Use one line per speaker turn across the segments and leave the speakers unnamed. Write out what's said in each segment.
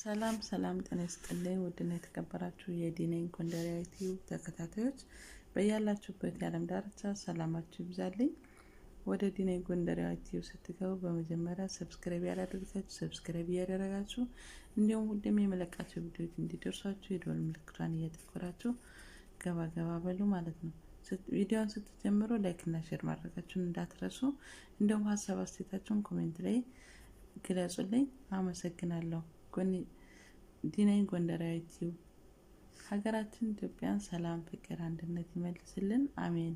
ሰላም ሰላም፣ ጤና ይስጥልኝ ውድና የተከበራችሁ የዲኔን ጎንደሪያ ዩቲዩብ ተከታታዮች፣ በያላችሁበት የዓለም ዳርቻ ሰላማችሁ ይብዛልኝ። ወደ ዲኔን ጎንደሪያ ዩቲዩብ ስትገቡ በመጀመሪያ subscribe ያላደረጋችሁ subscribe እያደረጋችሁ፣ እንዲሁም ሁሌም የመለቃቸው ቪዲዮዎች እንዲደርሷችሁ የደወል ምልክቷን እያጠቆራችሁ ገባ ገባ በሉ ማለት ነው። ቪዲዮን ስትጀምሩ like እና share ማድረጋችሁን እንዳትረሱ፣ እንዲሁም ሀሳብ አስተያየታችሁን comment ላይ ግለጹልኝ። አመሰግናለሁ። ዲኔን ጎንደሪያ ዩቲዩብ ሀገራችን ኢትዮጵያን ሰላም፣ ፍቅር፣ አንድነት ይመልስልን። አሜን።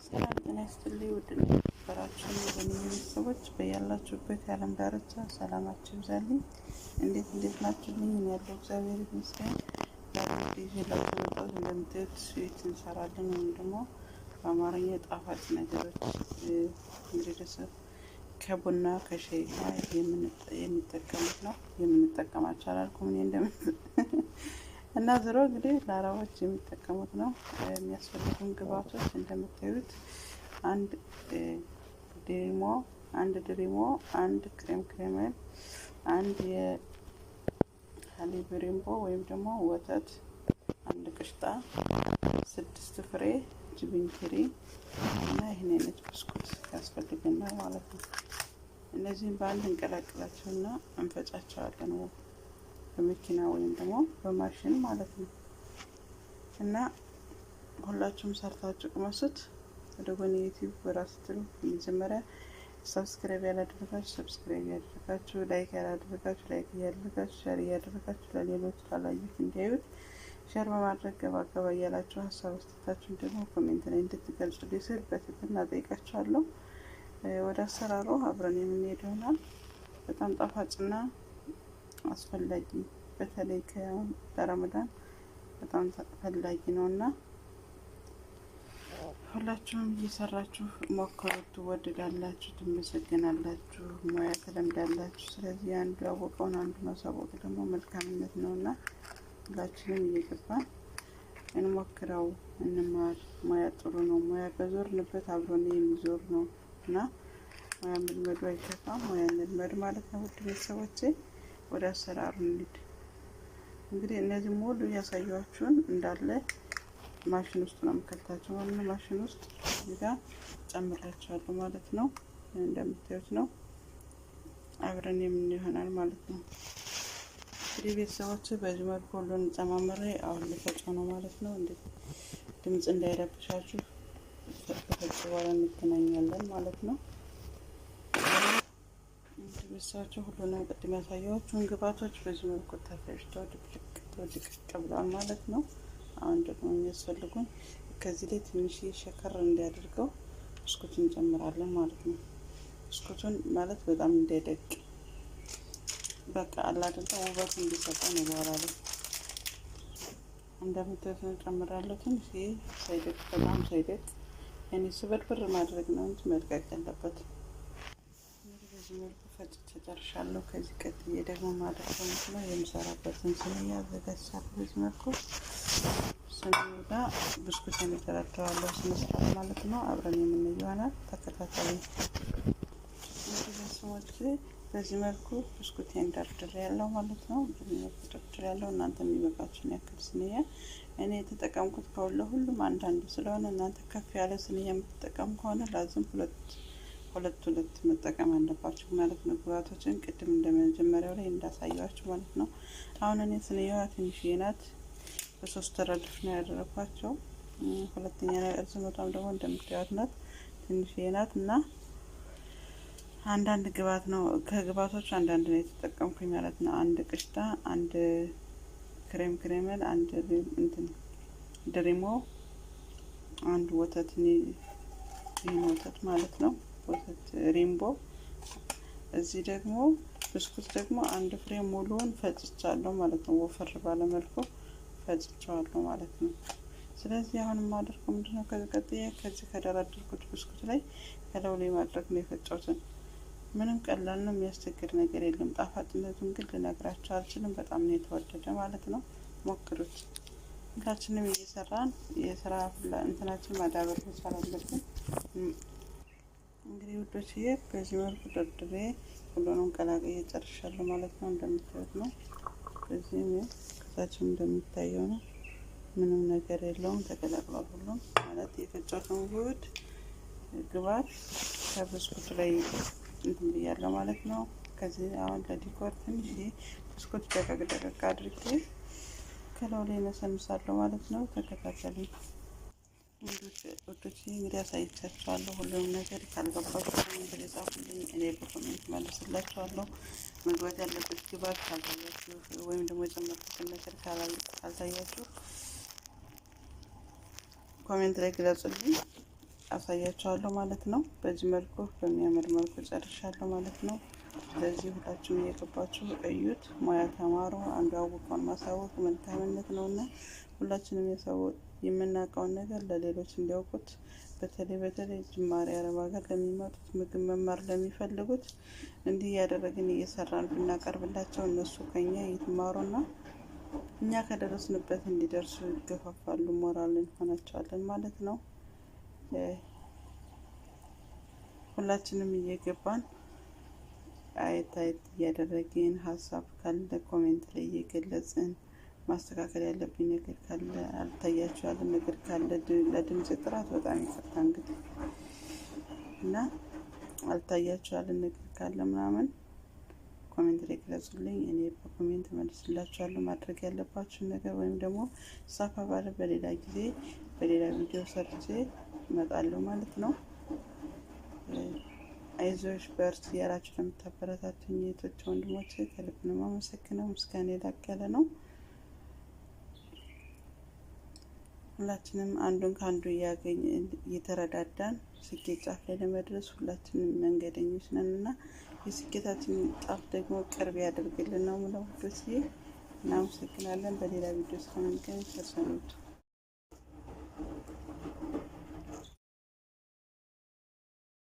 ሰላም ጤና ይስጥልኝ። ውድ የተከበራችሁ የኔ ቤተሰቦች፣ በያላችሁበት የዓለም ዳርቻ ሰላማችሁ ይብዛልኝ። እንዴት እንዴት ናችሁልኝ? እኔ ያለው እግዚአብሔር ይመስገን። ይዤላችሁ የመጣሁት እንደምታዩት sweet እንሰራለን ወይም ደግሞ በአማርኛ ጣፋጭ ነገሮች፣ እንግዲህ ከቡና ከሻይ ጋር የሚጠቀሙት ነው። የምንጠቀማቸው አላልኩም እኔ እንደምን እና ዞሮ እንግዲህ ለአረቦች የሚጠቀሙት ነው። የሚያስፈልጉን ግብአቶች እንደምታዩት አንድ ድሪሞ፣ አንድ crème caramel፣ አንድ የ حليب ሪምቦ ወይም ደግሞ ወተት፣ አንድ قشطة፣ 6 ፍሬ جبن ኪሪ እና ይህን አይነት ብስኩት ያስፈልገናል ማለት ነው። እነዚህን በአንድ እንቀላቅላቸውና እንፈጫቸዋለን በመኪና ወይም ደግሞ በማሽን ማለት ነው። እና ሁላችሁም ሰርታችሁ ቅመሱት። ወደ ጎን ዩቲዩብ ጎራ ስትሉ መጀመሪያ subscribe ያላደረጋችሁ subscribe እያደረጋችሁ፣ like ያላደረጋችሁ like እያደረጋችሁ፣ share እያደረጋችሁ ለሌሎች ላላዩት እንዲያዩት share በማድረግ ገባ ገባ እያላችሁ ሀሳብ አስተያየታችሁን ደግሞ comment ላይ እንድትገልጹልኝ ስል በትህትና ጠይቃችኋለሁ። ወደ አሰራሩ አብረን የምንሄድ ይሆናል። በጣም ጣፋጭና አስፈላጊ፣ በተለይ ለረመዳን በጣም ተፈላጊ ነው እና ሁላችሁም እየሰራችሁ ሞክሩት። ትወድዳላችሁ፣ ትመሰገናላችሁ፣ ሙያ ትለምዳላችሁ። ስለዚህ አንዱ ያወቀውን አንዱ ማሳወቅ ደግሞ መልካምነት ነው እና ሁላችንም እየገባን እንሞክረው፣ እንማር። ሙያ ጥሩ ነው። ሙያ በዞርንበት አብሮን የሚዞር ነው እና ሙያ መልመዱ አይከፋም። ሙያ እንልመድ ማለት ነው። ውድ ቤተሰቦቼ፣ ወደ አሰራሩ እንሂድ። እንግዲህ እነዚህ ሙሉ ያሳየኋችሁን እንዳለ ማሽን ውስጥ ነው የምከታቸው ማለት ነው። ማሽን ውስጥ እዚህ ጋር ጨምራቸዋለሁ ማለት ነው። እንደምታዩት ነው። አብረን የምን ይሆናል ማለት ነው። እንግዲህ ቤተሰቦች፣ በዚህ መልኩ ሁሉን ጨማምሬ አሁን ልፈጨው ነው ማለት ነው። እንዴት ድምጽ እንዳይረብሻችሁ ከፈጨ በኋላ እንገናኛለን ማለት ነው። እንግዲህ ቤተሰቦች፣ ሁሉንም ቅድም ያሳየኋችሁን ግብአቶች በዚህ መልኩ ተፈጭተው ድብልቅ ድቅቅ ብሏል ማለት ነው። አሁን ደግሞ የሚያስፈልጉን ከዚህ ላይ ትንሽ ሸከር እንዲያደርገው ብስኩት እንጨምራለን ማለት ነው። ብስኩቱን ማለት በጣም እንዳይደቅ፣ በቃ አለ አይደለ ውበት እንዲሰጠው ነው። በኋላ ላይ እንደምታዩት ነው ጨምራለሁ። ትንሽ ሳይደቅ፣ በጣም ሳይደቅ፣ እኔ ስበርብር ማድረግ ነው እንጂ መድቀቅ ያለበት። እንግዲህ በዚህ መልኩ ፈጭቼ ጨርሻለሁ። ከዚህ ቀጥዬ ደግሞ ማድረገው ምንድን ነው? የምሰራበትን ስንያ አዘጋጅቻለሁ። በዚህ መልኩ ስኒው ጋር ብስኩት እደረድረዋለሁ ስነ ስርዓት ማለት ነው። አብረን የምናየው ይሆናል። ተከታተሉ። እንግዲህ ቤተሰቦቼ፣ በዚህ መልኩ ብስኩቴን ደርድሬ ያለው ማለት ነው። በዚህ መልኩ ደርድሬ ያለው፣ እናንተ የሚበቃችሁን ያክል ስንያ፣ እኔ የተጠቀምኩት ከሁሉ ሁሉም አንዳንድ ስለሆነ እናንተ ከፍ ያለ ስንያ የምትጠቀሙ ከሆነ لازم ሁለት ሁለት ሁለት መጠቀም አለባችሁ ማለት ነው። ግብአቶችን ቅድም እንደመጀመሪያው ላይ እንዳሳየኋችሁ ማለት ነው። አሁን እኔ ስንያዋ ትንሽዬ ናት። በሶስት ረድፍ ነው ያደረኳቸው። ሁለተኛ ርዝመቷም ደግሞ እንደምታዩት ናት፣ ትንሽዬ ናት እና አንዳንድ ግብአት ነው፣ ከግብአቶቹ አንዳንድ ነው የተጠቀምኩኝ ማለት ነው። አንድ قشطة፣ አንድ crème caramel፣ አንድ እንትን ድሪሞ፣ አንድ ወተት፣ ይህን ወተት ማለት ነው። ወተት ሪምቦ። እዚህ ደግሞ ብስኩት ደግሞ አንድ ፍሬ ሙሉውን ፈጭቻለሁ ማለት ነው። ወፈር ባለ መልኩ ፈጭቸዋለሁ ማለት ነው። ስለዚህ አሁን የማደርገው ምንድነው? ከዚህ ቀጥዬ ከዚህ ከደረደርኩት ብስኩት ላይ ከላዩ ላይ ማድረግ ነው የፈጨሁትን። ምንም ቀላል ነው፣ የሚያስቸግር ነገር የለም። ጣፋጭነቱን ግን ልነግራችሁ አልችልም። በጣም ነው የተወደደ ማለት ነው። ሞክሩት። ሁላችንም እየሰራን የስራ እንትናችን ማዳበር መቻል አለብን። እንግዲህ ውዶችዬ በዚህ መልኩ ደርድሬ ሁሉንም ቀላቅዬ ጨርሻለሁ ማለት ነው። እንደምታዩት ነው። በዚህም ከታችም እንደሚታየው ነው። ምንም ነገር የለውም። ተቀላቅሏል ሁሉም ማለት የፈጨሁትን ውህድ ግብአት ከብስኩት ላይ እንትን ብያለሁ ማለት ነው። ከዚህ አሁን ለ decor ትንሽ ብስኩት ደቀቅ ደቀቅ አድርጌ ከላዩ ላይ ነሰንሳለሁ ማለት ነው። ተከታተሉኝ ውዶች። እንግዲህ አሳይቻችኋለሁ ሁሉንም ነገር። ካልገባችሁ comment ላይ ጻፉልኝ፣ እኔ በ comment መልስላችኋለሁ። መግባት ያለበት ግብአት ካልታያችሁ ወይም ደግሞ የጨመርኩትን ነገር ካልታያችሁ comment ላይ ግለጹልኝ፣ አሳያችኋለሁ ማለት ነው። በዚህ መልኩ በሚያምር መልኩ ጨርሻለሁ ማለት ነው። ስለዚህ ሁላችሁም እየገባችሁ እዩት፣ ሙያ ተማሩ። አንዱ ያወቀውን ማሳወቅ መልካምነት ነው እና ሁላችንም የሰው የምናውቀውን ነገር ለሌሎች እንዲያውቁት፣ በተለይ በተለይ ጅማሬ አረብ ሀገር ለሚመጡት ምግብ መማር ለሚፈልጉት እንዲህ እያደረግን እየሰራን ብናቀርብላቸው እነሱ ከኛ እየተማሩና እኛ ከደረስንበት እንዲደርሱ ይገፋፋሉ፣ ሞራል እንሆናቸዋለን ማለት ነው። ሁላችንም እየገባን አየት አየት እያደረግን ሀሳብ ካለ comment ላይ እየገለጽን፣ ማስተካከል ያለብኝ ነገር ካለ፣ አልታያችሁ ያለ ነገር ካለ፣ ለድምጽ ጥራት በጣም ይቅርታ እንግዲህ፣ እና አልታያችሁ ያለ ነገር ካለ ምናምን comment ላይ ግለጹልኝ። እኔ በ comment መልስላችኋለሁ። ማድረግ ያለባችሁን ነገር ወይም ደግሞ ሰፋ ባለ በሌላ ጊዜ በሌላ ቪዲዮ ሰርቼ እመጣለሁ ማለት ነው። አይዞሽ በርቺ ያላችሁ ለምታበረታቱኝ እህቶች ወንድሞቼ ከልብ ነው የማመሰግነው። ምስጋና ላቅ ያለ ነው። ሁላችንም አንዱን ከአንዱ እያገኘ እየተረዳዳን ስኬት ጫፍ ላይ ለመድረስ ሁላችንም መንገደኞች ነን እና የስኬታችን ጫፍ ደግሞ ቅርብ ያደርግልን ነው ምለው ውዶችዬ። እናመሰግናለን። በሌላ ቪዲዮ እስከምንገናኝ ቸር ሰንብቱ።